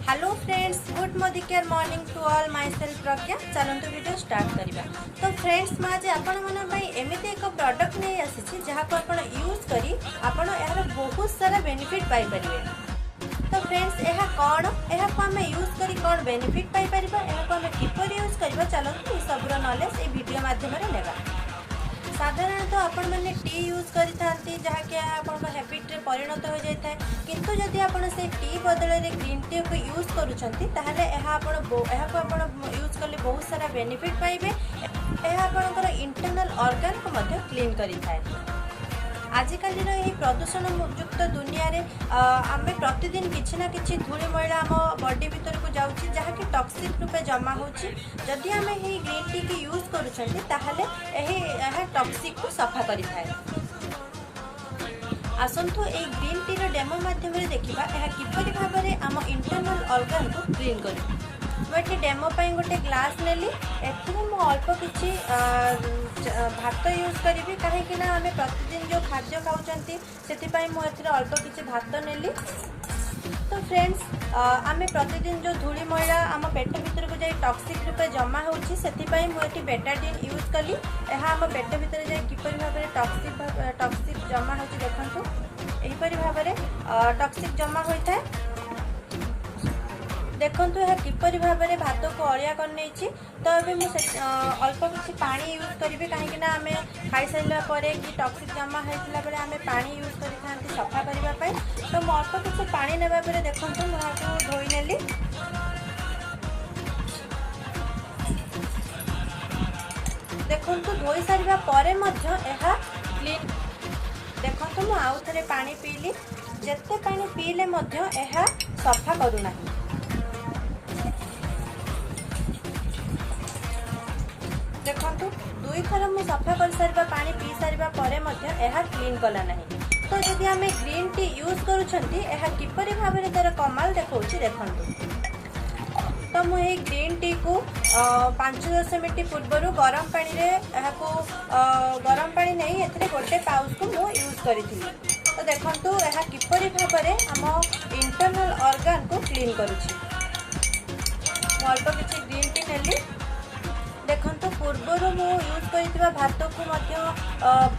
Hello friends, good Modicare morning to all. Myself Pragya. ଚାଲନ୍ତୁ video start କରିବା। ତ friends, ମୁଁ ଆଜି ଆପଣମାନଙ୍କ ପାଇଁ ଏମିତି ଏକ ପ୍ରଡ଼କ୍ଟ ନେଇ ଆସିଛି, ଯାହାକୁ ଆପଣ ୟୁଜ୍ କରି ଆପଣ ଏହାର ବହୁତ ସାରା ବେନିଫିଟ୍ ପାଇପାରିବେ। ତ ଫ୍ରେଣ୍ଡସ୍, ଏହା କ'ଣ, ଏହାକୁ ଆମେ ୟୁଜ୍ କରି କ'ଣ ବେନିଫିଟ୍ ପାଇପାରିବା, ଏହାକୁ ଆମେ କିପରି ୟୁଜ୍ କରିବା, ଚାଲନ୍ତୁ ଏ ସବୁର ନଲେଜ୍ ଏଇ ଭିଡ଼ିଓ ମାଧ୍ୟମରେ ନେବା। ସାଧାରଣତଃ ଆପଣମାନେ ଟି ୟୁଜ୍ କରିଥାନ୍ତି, ଯାହାକି ଆପଣଙ୍କ ହ୍ୟାବିଟ୍ରେ ପରିଣତ ହୋଇଯାଇଥାଏ। କିନ୍ତୁ ଯଦି ଆପଣ ସେଇ ଟି ବଦଳରେ ଗ୍ରୀନ୍ ଟିକୁ ୟୁଜ୍ କରୁଛନ୍ତି, ତାହେଲେ ଏହାକୁ ଆପଣ ୟୁଜ୍ କଲେ ବହୁତ ସାରା ବେନିଫିଟ୍ ପାଇବେ। ଏହା ଆପଣଙ୍କର ଇଣ୍ଟରନାଲ୍ ଅର୍ଗାନକୁ ମଧ୍ୟ କ୍ଲିନ୍ କରିଥାଏ। ଆଜିକାଲିର ଏହି ପ୍ରଦୂଷଣ ଯୁକ୍ତ ଦୁନିଆରେ ଆମେ ପ୍ରତିଦିନ କିଛି ନା କିଛି ଧୂଳି ମଇଳା ଆମ ବଡି ଭିତରକୁ ଯାଉଛି, ଯାହାକି ଟକ୍ସିକ୍ ରୂପେ ଜମା ହେଉଛି। ଯଦି ଆମେ ଏହି ଗ୍ରୀନ୍ ଟିକି ୟୁଜ୍ କରୁଛନ୍ତି, ତାହେଲେ ଏହା ଟକ୍ସିକ୍କୁ ସଫା କରିଥାଏ। ଆସନ୍ତୁ ଏହି ଗ୍ରୀନ୍ ଟିର ଡେମୋ ମାଧ୍ୟମରେ ଦେଖିବା ଏହା କିପରି ଭାବରେ ଆମ ଇଣ୍ଟରନାଲ୍ ଅର୍ଗାନକୁ କ୍ଲିନ୍ କରୁଛି। ମୁଁ ଏଠି ଡେମୋ ପାଇଁ ଗୋଟେ ଗ୍ଲାସ୍ ନେଲି। ଏଥିରେ ମୁଁ ଅଳ୍ପ କିଛି ଭାତ ୟୁଜ୍ କରିବି, କାହିଁକି ନା ଆମେ ପ୍ରତିଦିନ ଯେଉଁ ଖାଦ୍ୟ ଖାଉଛନ୍ତି, ସେଥିପାଇଁ ମୁଁ ଏଥିରେ ଅଳ୍ପ କିଛି ଭାତ ନେଲି। ତ ଫ୍ରେଣ୍ଡସ୍, ଆମେ ପ୍ରତିଦିନ ଯେଉଁ ଧୂଳି ମଇଳା ଆମ ପେଟ ଭିତରକୁ ଯାଇ ଟକ୍ସିକ୍ ରୂପେ ଜମା ହେଉଛି, ସେଥିପାଇଁ ମୁଁ ଏଠି ବେଟାଡିନ୍ ୟୁଜ୍ କଲି। ଏହା ଆମ ପେଟ ଭିତରେ ଯାଇ କିପରି ଭାବରେ ଟକ୍ସିକ୍ ଜମା ହେଉଛି ଦେଖନ୍ତୁ। ଏହିପରି ଭାବରେ ଟକ୍ସିକ୍ ଜମା ହୋଇଥାଏ। ଦେଖନ୍ତୁ ଏହା କିପରି ଭାବରେ ଭାତକୁ ଅଳିଆ କରିନେଇଛି। ତ ଏବେ ମୁଁ ସେ ଅଳ୍ପ କିଛି ପାଣି ୟୁଜ୍ କରିବି, କାହିଁକିନା ଆମେ ଖାଇସାରିଲା ପରେ କି ଟକ୍ସିକ୍ ଜମା ହେଇଥିଲା ବେଳେ ଆମେ ପାଣି ୟୁଜ୍ କରିଥାନ୍ତି ସଫା କରିବା ପାଇଁ। ତ ମୁଁ ଅଳ୍ପ କିଛି ପାଣି ନେବା ପରେ ଦେଖନ୍ତୁ ମୁଁ ଏହାକୁ ଧୋଇ ନେଲି। ଦେଖନ୍ତୁ, ଧୋଇ ସାରିବା ପରେ ମଧ୍ୟ ଏହା କ୍ଲିନ୍। ଦେଖନ୍ତୁ, ମୁଁ ଆଉ ଥରେ ପାଣି ପିଇଲି। ଯେତେ ପାଣି ପିଇଲେ ମଧ୍ୟ ଏହା ସଫା କରୁନାହିଁ। ଦେଖନ୍ତୁ, ଦୁଇଥର ମୁଁ ସଫା କରିସାରିବା ପାଣି ପିଇ ସାରିବା ପରେ ମଧ୍ୟ ଏହା କ୍ଲିନ୍ କଲା ନାହିଁ। ତ ଯଦି ଆମେ ଗ୍ରୀନ୍ ଟି ୟୁଜ୍ କରୁଛନ୍ତି, ଏହା କିପରି ଭାବରେ ତାର କମାଲ ଦେଖାଉଛି ଦେଖନ୍ତୁ। ତ ମୁଁ ଏହି ଗ୍ରୀନ୍ ଟିକୁ 5-10 ମିନିଟ୍ ପୂର୍ବରୁ ଗରମ ପାଣିରେ, ଏହାକୁ ଗରମ ପାଣି ନେଇ ଏଥିରେ ଗୋଟେ ପାଉଚକୁ ମୁଁ ୟୁଜ୍ କରିଥିଲି। ତ ଦେଖନ୍ତୁ ଏହା କିପରି ଭାବରେ ଆମ ଇଣ୍ଟରନାଲ୍ ଅର୍ଗାନକୁ କ୍ଲିନ୍ କରୁଛି। ମୁଁ ଅଳ୍ପ କିଛି ଗ୍ରୀନ୍ ଟି ନେଲି। ଦେଖନ୍ତୁ, ପୂର୍ବରୁ ମୁଁ ୟୁଜ୍ କରିଥିବା ଭାତକୁ ମଧ୍ୟ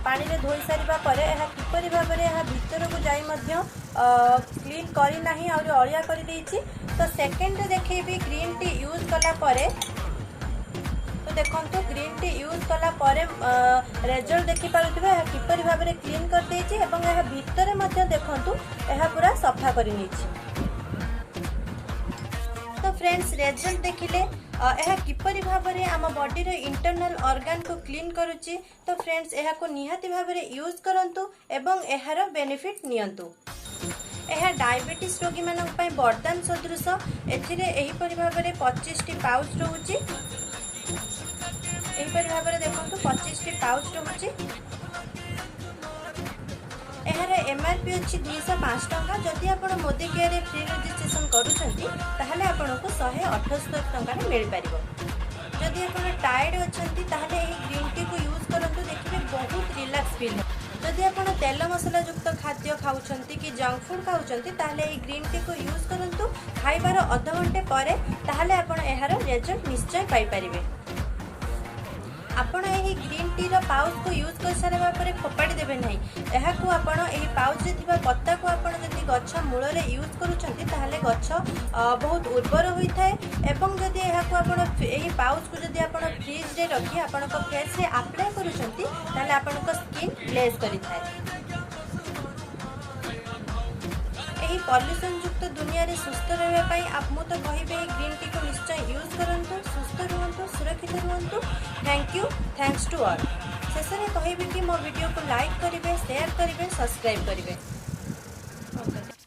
ପାଣିରେ ଧୋଇ ସାରିବା ପରେ ଏହା କିପରି ଭାବରେ ଏହା ଭିତରକୁ ଯାଇ ମଧ୍ୟ କ୍ଲିନ୍ କରିନାହିଁ, ଆହୁରି ଅଳିଆ କରିଦେଇଛି। ତ ସେକେଣ୍ଡରେ ଦେଖେଇବି ଗ୍ରୀନ୍ ଟି ୟୁଜ୍ କଲା ପରେ। ତ ଦେଖନ୍ତୁ, ଗ୍ରୀନ୍ ଟି ୟୁଜ୍ କଲା ପରେ ରେଜଲ୍ଟ ଦେଖିପାରୁଥିବେ, ଏହା କିପରି ଭାବରେ କ୍ଲିନ୍ କରିଦେଇଛି ଏବଂ ଏହା ଭିତରେ ମଧ୍ୟ ଦେଖନ୍ତୁ ଏହା ପୁରା ସଫା କରିନେଇଛି। ତ ଫ୍ରେଣ୍ଡସ୍, ରେଜଲ୍ଟ ଦେଖିଲେ ଏହା କିପରି ଭାବରେ ଆମ ବଡିର ଇଣ୍ଟରନାଲ୍ ଅର୍ଗାନକୁ କ୍ଲିନ୍ କରୁଛି। ତ ଫ୍ରେଣ୍ଡସ୍, ଏହାକୁ ନିହାତି ଭାବରେ ୟୁଜ୍ କରନ୍ତୁ ଏବଂ ଏହାର ବେନିଫିଟ୍ ନିଅନ୍ତୁ। ଏହା ଡାଇବେଟିସ୍ ରୋଗୀମାନଙ୍କ ପାଇଁ ବରଦାନ ସଦୃଶ। ଏଥିରେ ଏହିପରି ଭାବରେ 25ଟି ପାଉଚ୍ ରହୁଛି। ଏହିପରି ଭାବରେ ଦେଖନ୍ତୁ 25ଟି ପାଉଚ୍ ରହୁଛି। ଏହାର ଏମ୍ଆର୍ପି ଅଛି 205 ଟଙ୍କା। ଯଦି ଆପଣ ମୋଦି କେୟାରରେ ଫ୍ରି ରେଜିଷ୍ଟ୍ରେସନ କରୁଛନ୍ତି, ତାହେଲେ ଆପଣଙ୍କୁ 178 ଟଙ୍କାରେ ମିଳିପାରିବ। ଯଦି ଆପଣ ଟାୟାର୍ଡ ଅଛନ୍ତି, ତାହେଲେ ଏହି ଗ୍ରୀନ୍ ଟିକୁ ୟୁଜ୍ କରନ୍ତୁ, ଦେଖିବେ ବହୁତ ରିଲାକ୍ସ ଫିଲ୍ ହେବ। ଯଦି ଆପଣ ତେଲ ମସଲା ଯୁକ୍ତ ଖାଦ୍ୟ ଖାଉଛନ୍ତି କି ଜଙ୍କ ଫୁଡ୍ ଖାଉଛନ୍ତି, ତାହେଲେ ଏହି ଗ୍ରୀନ୍ ଟିକୁ ୟୁଜ୍ କରନ୍ତୁ ଖାଇବାର ଅଧଘଣ୍ଟେ ପରେ, ତାହେଲେ ଆପଣ ଏହାର ରେଜଲ୍ଟ ନିଶ୍ଚୟ ପାଇପାରିବେ। ଆପଣ ଏହି ଗ୍ରୀନ୍ ଟିର ପାଉଚକୁ ୟୁଜ୍ କରିସାରିବା ପରେ ଫୋପାଡ଼ି ଦେବେ ନାହିଁ। ଏହାକୁ ଆପଣ ଏହି ପାଉଚରେ ଥିବା ପତ୍ତାକୁ ଆପଣ ଯଦି ଗଛ ମୂଳରେ ୟୁଜ୍ କରୁଛନ୍ତି, ତାହେଲେ ଗଛ ବହୁତ ଉର୍ବର ହୋଇଥାଏ। ଏବଂ ଯଦି ଏହାକୁ ଆପଣ ଏହି ପାଉଚକୁ ଯଦି ଆପଣ ଫ୍ରିଜରେ ରଖି ଆପଣଙ୍କ ଫେସ୍ରେ ଆପ୍ଲାଏ କରୁଛନ୍ତି, ତାହେଲେ ଆପଣଙ୍କ ସ୍କିନ୍ ଗ୍ଲେଜ୍ କରିଥାଏ। ଏହି ପଲ୍ୟୁସନ୍ ଯୁକ୍ତ ଦୁନିଆରେ ସୁସ୍ଥ ରହିବା ପାଇଁ ମୁଁ ତ କହିବି, ଏହି ଗ୍ରୀନ୍ ଟିକୁ ନିଶ୍ଚୟ ୟୁଜ୍ କରନ୍ତୁ। ସୁସ୍ଥ ରୁହନ୍ତୁ, ସୁରକ୍ଷିତ ରୁହନ୍ତୁ। Thank you, thanks to all. ଶେଷରେ କହିବି କି ମୋ ଭିଡ଼ିଓକୁ ଲାଇକ୍ କରିବେ, ସେୟାର କରିବେ, ସବସ୍କ୍ରାଇବ୍ କରିବେ।